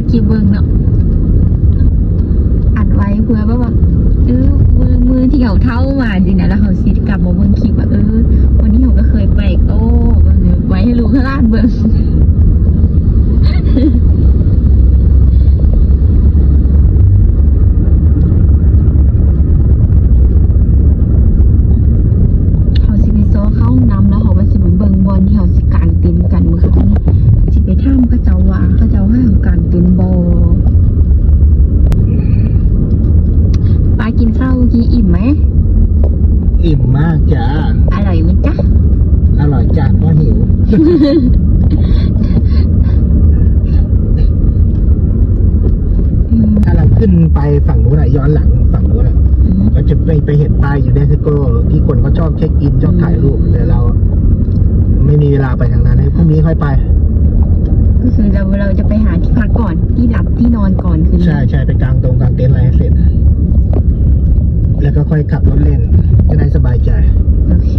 ຄລິບເບິ່ງເນາະ ອັດໄວ້ເພື່ອແບບວ່າ ເອີ ມື້ ມື້ທີ່ເຮົາເຖົ້າມາຈັ່ງຊີ້ນະ ແລ້ວເຮົາຊິກັບມາເບິ່ງຄລິບວ່າ ເອີ ວັນນີ້ເຮົາກໍເຄີຍໄປ ໂອ້ ໄວ້ໃຫ້ລູກໃຫ້ຫຼານເບິ່ງ. ເຮົາຊິໄປຊອກເຂົ້າຫ້ອງນ້ຳ ແລ້ວເຮົາກໍຊິໄປເບິ່ງບ່ອນທີ່ເຮົາຊິກາງເຕັນກັນມື້ຄືນນີ້ ຊິໄປຖາມເຂົາເຈົ້າວ່າ ເຂົາເຈົ້າໃຫ້ເຮົາກາງເຕັນບໍ່. ປ້າກິນເຂົ້າກີ້ອີ່ມໄໝ? อิ่มมากจ้า อร่อยไหมจ๊ะ? อร่อยจ้ะ เพราะหิว อืม ถ้าเราขึ้นไปฝั่งนู้นอะ ย้อนหลังฝั่งนู้นอะ อืม ก็จะไป ไปเห็นป้ายยูเนสโกที่คนเขาชอบเช็คอิน ชอบถ่ายรูป อืม แต่เราไม่มีเวลาไปทางนั้น ให้พรุ่งนี้ค่อยไป ก็คือเรา เราจะไปหาที่พักก่อน ที่หลับที่นอนก่อนคืนนี้ ใช่ ใช่ ไปกางตรงกางเต็นท์อะไรให้เสร็จ แล้วก็ค่อยขับรถเล่น จะได้สบายใจ โอเค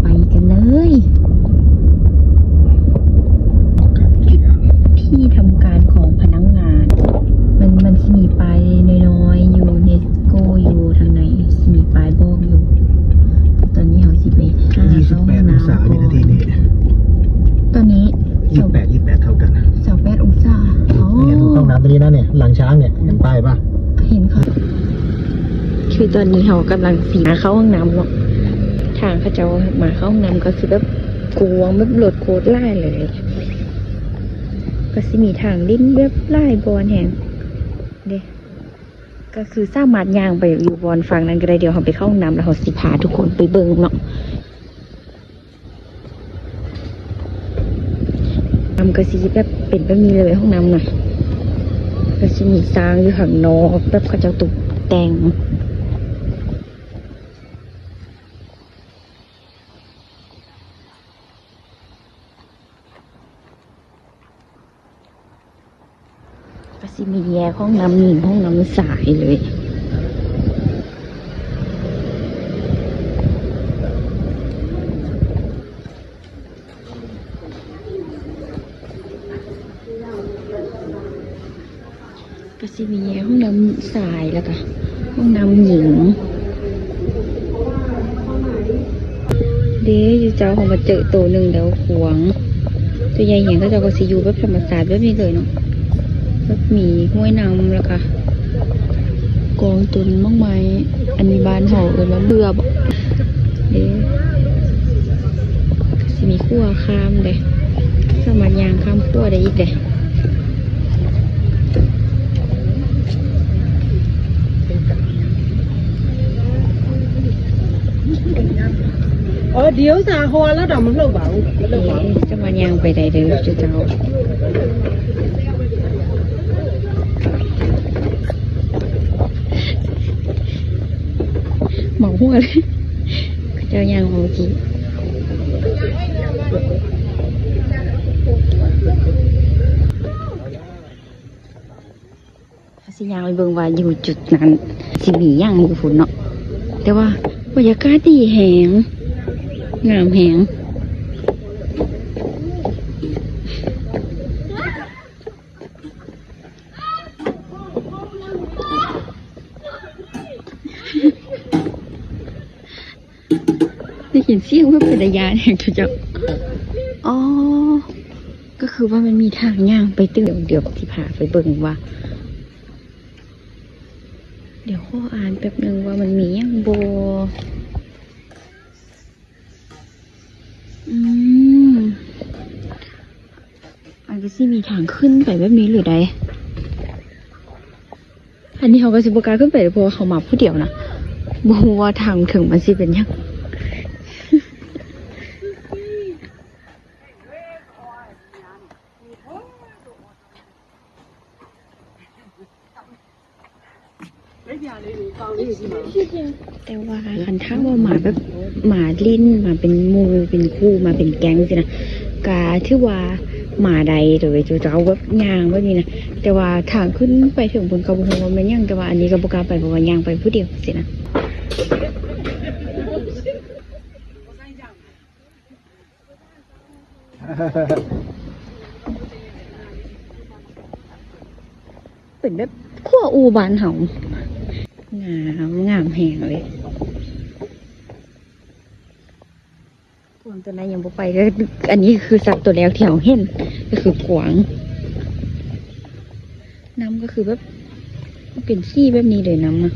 ไปกันเลย ที่ทำการของพนักงาน มัน มันสิมีป้ายน้อยๆ ยูเนสโกอยู่ทางใน สิมีป้ายบอกอยู่ ตอนนี้เฮาสิไปหาเข้าห้องน้ำก่อน ยี่สิบแปดองศาวินาทีนี้ ตอนนี้ ยี่สิบแปด ยี่สิบแปดเท่ากัน ซาวแปดองศา อ๋อ เนี่ย ตรงห้องน้ำตรงนี้นะเนี่ย หลังช้างเนี่ย เห็นป้ายป่ะ? เห็นค่ะ คือตอนนี้เฮากำลังสิมาเข้าห้องน้ำเนาะ ทางเขาเจ้ามาเข้าห้องน้ำก็คือแบบกว้าง แบบรถโคตรหลายเลย ก็สิมีทางเล่นแบบหลายบ่อนแฮงเด้ ก็คือสามารถย่างไปอยู่บ่อนฝั่งนั้นก็ได้ เดี๋ยวเฮาไปเข้าห้องน้ำแล้วเฮาสิพาทุกคนไปเบิ่งเนาะ น้ำก็สิแบบเป็นแบบนี้เลย ห้องน้ำนะ ก็สิมีสร้างอยู่ข้างนอก แบบเขาเจ้าตกแต่ง ก็สิมีแยกห้องน้ำหญิง ห้องน้ำชายเลย ก็สิมีแยกห้องน้ำชาย แล้วก็ห้องน้ำหญิง เด้ อยู่เจ้า เขามาเจอโตหนึ่งแล้ว ขวาง ตัวใหญ่แฮง เขาเจ้าก็สิอยู่แบบธรรมชาติแบบนี้เลยเนาะ แบบมีห้วยน้ำ แล้วก็กองต้นหมากไม้ อันนี้บ้านเขาเอิ้นว่าเบื่อบ่ เด้ สิมีขั้วข้ามเด้ สามารถย่างข้ามขั้วได้อีกเด้ เออ เดี๋ยวสาหอแล้วดอกมันเลิกหวัง เอ๊ะ จะมาย่างไปได้เด้อเจ้า เมาหัวเลย เจ้าย่างเมากี้ เฮาสิย่างไปเบิ่งว่าอยู่จุดนั้นสิมีหยังอยู่พุ้นเนาะ แต่ว่าบรรยากาศดีแฮง งามแฮง ได้ยินเสียงแบบเป็นตาย้านแฮงเจ้า อ๋อ ก็คือว่ามันมีทางย่างไปตึก เดี๋ยว เดี๋ยวสิพาไปเบิ่งว่า เดี๋ยวขออ่านแป๊บหนึ่งว่ามันมีหยังบ่ อืม อันก็สิมีทางขึ้นไปแบบนี้เลยใด๋ อันนี้เฮาก็สิบ่กล้าขึ้นไป เพราะว่าเฮามาผู้เดียวนะ บ่ฮู้ว่าทางเทิงมันสิเป็นหยัง แต่ว่าคันถ้าว่ามาแบบ มาเล่น มาเป็นหมู่เป็นคู่ มาเป็นแก๊งซี้นะ ก็ถือว่ามาได้โดยเจ้า แบบย่างแบบนี้นะ แต่ว่าทางขึ้นไปเทิงพุ้นก็บ่ฮู้ว่าแม่นหยัง แต่ว่าอันนี้ก็บ่กล้าไป เพราะว่าย่างไปผู้เดียวซี้นะ. เ ເປັນແບບຂົວອູ່ບ້ານເຮົາ ງາມ ງາມແຮງເລີຍ. ກວາງຕົວນັ້ນຍັງບໍ່ໄປເດີ. ອັນນີ້ຄືສັດຕົວແລກທີ່ເຮົາເຫັນ ກໍຄືກວາງ. ນ້ຳກໍຄືແບບ ເປັນສີແບບນີ້ເລີຍ ນ້ຳນະ.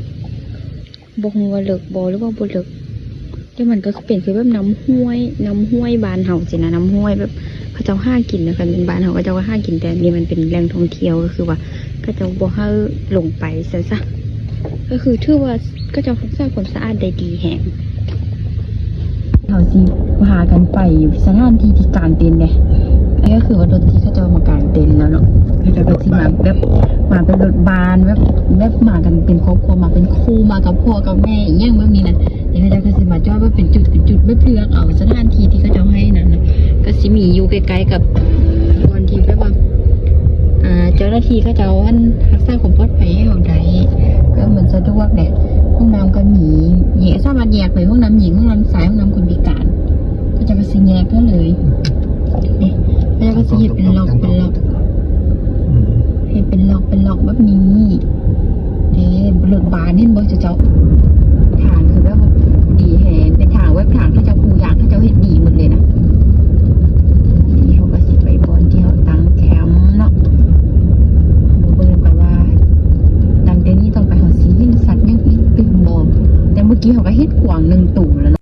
ບໍ່ຮູ້ວ່າເລິກບໍ່ ຫຼືວ່າບໍ່ເລິກ ແຕ່ມັນກໍເປັນຄືແບບນ້ຳຫ້ວຍ ນ້ຳຫ້ວຍບ້ານເຮົາຊີ້ນະ ນ້ຳຫ້ວຍແບບເຂົາເຈົ້າຫາກິນນະ. ຄັນເປັນບ້ານເຮົາ ເຂົາເຈົ້າກໍຫາກິນ ແຕ່ອັນນີ້ມັນເປັນແຫຼ່ງທ່ອງທ່ຽວ ກໍຄືວ່າເຂົາເຈົ້າບໍ່ໃຫ້ລົງໄປຊັ້ນຊະ. ກໍຄືຖືວ່າເຂົາເຈົ້າຮັກສາຄວາມສະອາດໄດ້ດີແຮງ. ເຮົາຊິພາກັນໄປສະຖານທີ່ທີ່ກາງເຕັນເດ້. ອັນນີ້ກໍຄືວ່າລົດທີ່ເຂົາເຈົ້າມາກາງເຕັນແລ້ວເນາະ ເຂົາເຈົ້າກໍຊິມາແບບ ມາເປັນລົດບ້ານ ແບບ ແບບມາກັນເປັນຄອບຄົວ ມາເປັນຄູ່ ມາກັບພໍ່ກັບແມ່ ອີ່ຫຍັງແບບນີ້ນະ. ແລ້ວເຂົາເຈົ້າກໍຊິມາຈອດແບບເປັນຈຸດເປັນຈຸດ ແບບເລືອກເອົາສະຖານທີ່ທີ່ເຂົາເຈົ້າໃຫ້ນັ້ນນະ. ກໍຊິມີຢູ່ໃກ້ໆກັບບ່ອນທີ່ແບບວ່າ ອ່າ ເຈົ້າໜ້າທີ່ເຂົາເຈົ້າ ອັນ ຮັກສາຄວາມປອດໄພໃຫ້ເຮົາໄດ້ ແບບມັນສະດວກເດ້. ຫ້ອງນ້ຳກໍມີ ແຍກ ສາມາດແຍກເລີຍ ຫ້ອງນ້ຳຍິງ ຫ້ອງນ້ຳຊາຍ ຫ້ອງນ້ຳຄົນພິການ ເຂົາເຈົ້າກໍຊິແຍກເຮົາເລີຍເດ້. ເຂົາເຈົ້າກໍຊິເຮັດເປັນລັອກເປັນລັອກ ເຮັດເປັນລັອກເປັນລັອກແບບນີ້ເດ້. ລົດບ້ານ ເຫັນບໍ່ເຈົ້າ ທາງຄືແບບວ່າດີແຮງ ເປັນທາງແບບທາງທີ່ເຈົ້າຜູ້ຢາກ ເຂົາເຈົ້າເຮັດດີໝົດເລີຍນະ. ນີ້ເຮົາກໍຊິໄປບ່ອນທີ່ເຮົາຕັ້ງແຄມເນາະ. ມາເບິ່ງກັນວ່າ ຫຼັງຈາກນີ້ຕໍ່ໄປເຮົາຊິເຫັນສັດຫຍັງອີກຕື່ມບໍ່? ແຕ່ມື້ກີ້ເຮົາກໍເຫັນກວາງໜຶ່ງໂຕແລ້ວເນາະ.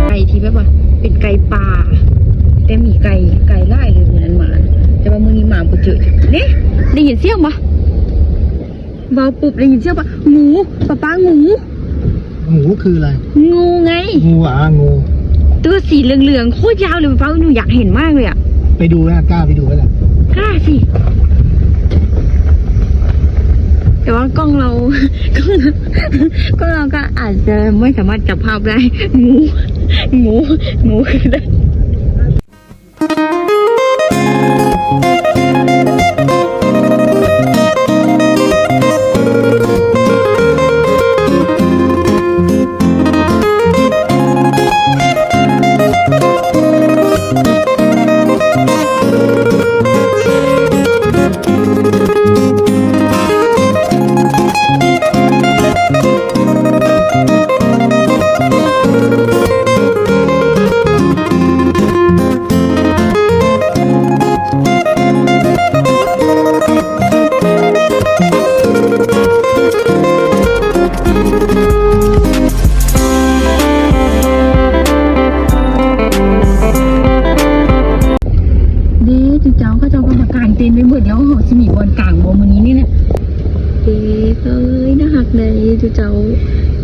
ໄກ່ທີ່ແບບວ່າເປັນໄກ່ປ່າ ແຕ່ມີໄກ່ ໄກ່ຫຼາຍເລີຍມື້ນັ້ນມາ ແຕ່ວ່າມື້ນີ້ມາບໍ່ເຈີ. ນີ້ ໄດ້ຍິນສຽງບໍ່? ເວົ້າປຸບໄດ້ຍິນສຽງປະ? ງູ ປະປ້າງູ. ງູຄືອະໄລ? ງູໄງ. ງູ ອາ ງູ. ຕົວສີເຫຼືອງໆ ໂຄດຍາວເລີຍປະປ້າງ. ໜູຢາກເຫັນມາກເລີຍອະ. ໄປດູໄຫມ? ກ້າໄປດູໄຫມລະ? ກ້າຊິ. ແຕ່ວ່າກ້ອງເຮົາ ກ້ອງ ກ້ອງເຮົາກໍອາດຈະບໍ່ສາມາດຈັບພາບໄດ້. ງູ ງູ ງູຄືໄດ້. ເດ້ ຈຸເຈົ້າ ເຂົາເຈົ້າກໍມາກາງເຕັນໄວ້ເບິດແລ້ວ. ເຮົາຊິມີບ່ອນກາງບໍ່ມື້ນີ້ນີ້ນະ? ເດ້ເອີຍ ໜ້າຮັກເດ້ຈຸເຈົ້າ.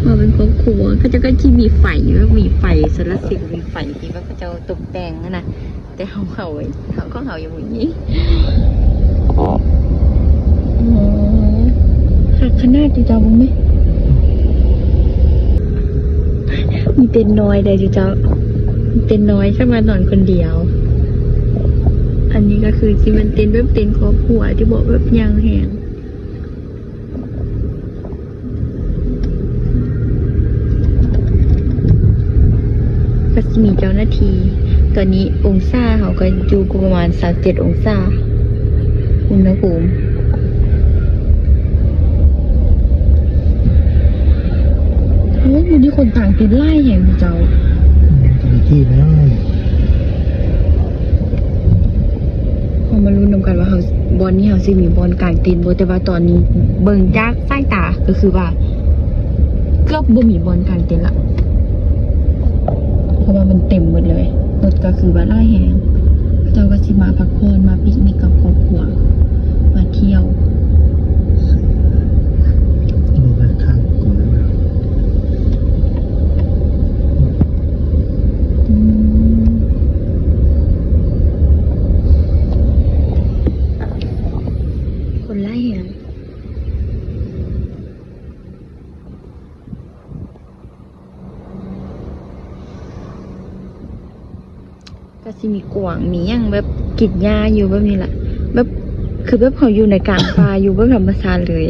ມາເປັນຄອບຄົວ ເຂົາເຈົ້າກໍຊິມີໄຟ ແບບມີໄຟໂຊລາເຊວ ມີໄຟທີ່ແບບເຂົາເຈົ້າຕົກແຕ່ງຫັ້ນນະ. ແຕ່ເຮົາ ເຮົາ ເຮົາ ຂອງເຮົາຍັງບໍ່ມີ. ໂອ້ ຄັກຂະໜາດ ຈຸເຈົ້າ ເບິ່ງແມະ. ມີເຕັນນ້ອຍເດ້ຈຸເຈົ້າ ມີເຕັນນ້ອຍ ສາມາດນອນຄົນດຽວ. ອັນນີ້ກໍຄືຊິແມ່ນເຕັນແບບເຕັນຄອບຄົວ ທີ່ບໍ່ແບບໃຫຍ່ແຮງ. ກໍຊິມີເຈົ້າໜ້າທີ່. ຕອນນີ້ອົງສາເຮົາກໍຢູ່ປະມານຊາວເຈັດອົງສາ ອຸນຫະພູມ. ໂອ້ຍ ມື້ນີ້ຄົນກາງເຕັນຫຼາຍແຮງເຈົ້າ. ອືມ ເຈົ້າໜ້າທີ່ເນາະ. ມາລຸ້ນນຳກັນວ່າເຮົາ ບ່ອນນີ້ເຮົາຊິມີບ່ອນກາງເຕັນບໍ່? ແຕ່ວ່າຕອນນີ້ເບິ່ງຈາກສາຍຕາກໍຄືວ່າເກືອບບໍ່ມີບ່ອນກາງເຕັນລະ ເພາະວ່າມັນເຕັມໝົດເລີຍ. ລົດກໍຄືວ່າຫຼາຍແຮງ ເຂົາເຈົ້າກໍຊິມາພັກຜ່ອນ ມາປິກນິກກັບຄອບຄົວ ມາທ່ຽວ. ບໍ່ແມ່ນທາງກົງ. ອືມ ຄົນຫຼາຍແຮງ. ກໍຊິມີກວາງ ມີຫຍັງແບບກິນຫຍ້າຢູ່ແບບນີ້ລະ ແບບ ຄືແບບເຮົາຢູ່ໃນກາງປ່າ ຢູ່ແບບທຳມະຊາດເລີຍ.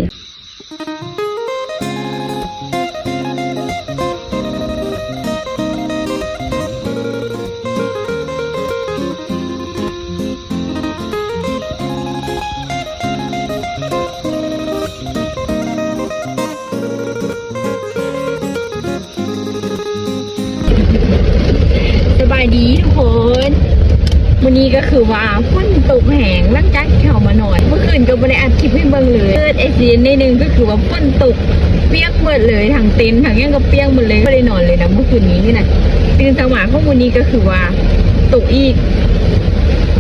ສະບາຍດີທຸກຄົນ ມື້ນີ້ກໍຄືວ່າຝົນຕົກແຮງ ຫຼັງຈາກທີ່ເຮົາມານອນ ເມື່ອຄືນກໍບໍ່ໄດ້ອັດຄລິບໃຫ້ເບິ່ງເລີຍ ເກີດອຸບັດຕິເຫດໜ້ອຍໜຶ່ງ ກໍຄືວ່າຝົນຕົກປຽກໝົດເລີຍ ທັງເຕັນທັງຫຍັງກໍປຽກໝົດເລີຍ ບໍ່ໄດ້ນອນເລີຍນະ ເມື່ອຄືນນີ້ນະ ຕື່ນເຊົ້າມາຂອງມື້ນີ້ກໍຄືວ່າຕົກອີກ.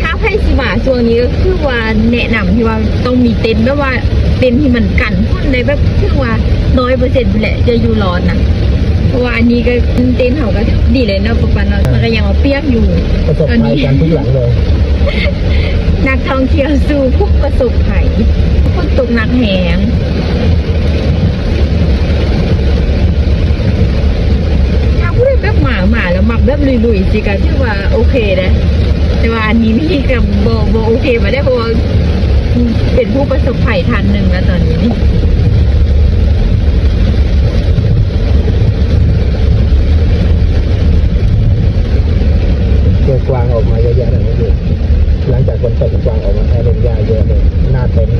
ຖ້າໃຜຊິມາຊ່ວງນີ້ກໍຄືວ່າແນະນຳທີ່ວ່າຕ້ອງມີເຕັນ ແບບວ່າເຕັນທີ່ມັນກັນຝົນໄດ້ ແບບຖືວ່າຮ້ອຍເປີເຊັນພຸ້ນແຫຼະ ຈະຢູ່ລອດນະ ເພາະວ່າອັນນີ້ກໍເຕັນເຮົາກໍດີເລີຍເນາະ ປັບປັນເນາະ ມັນກໍຍັງວ່າປຽກຢູ່. ປະສົບໄພກັນທຸກຫຼັງເລີຍ ນັກທ່ອງທ່ຽວສູ່ຜູ້ປະສົບໄພ ຝົນຕົກໜັກແຮງ. ຖ້າຜູ້ໃດແບບມາ ມາແລ້ວມັກແບບລຸຍໆ ຊິກະຖືວ່າໂອເຄເດ້ ແຕ່ວ່າອັນນີ້ນີ້ກະບໍ່ ບໍ່ໂອເຄປານໃດ ເພາະວ່າເປັນຜູ້ປະສົບໄພທ່ານໜຶ່ງແລ້ວຕອນນີ້. ເຈີກວາງອອກມາເຍາະແຍະເລີຍ ຫຼັງຈາກຝົນຕົກ ກວາງອອກມາຖ່າຍເຫຼັ້ນຫຍ້າເຍອະເລີຍ ໜ້າເຕັນ.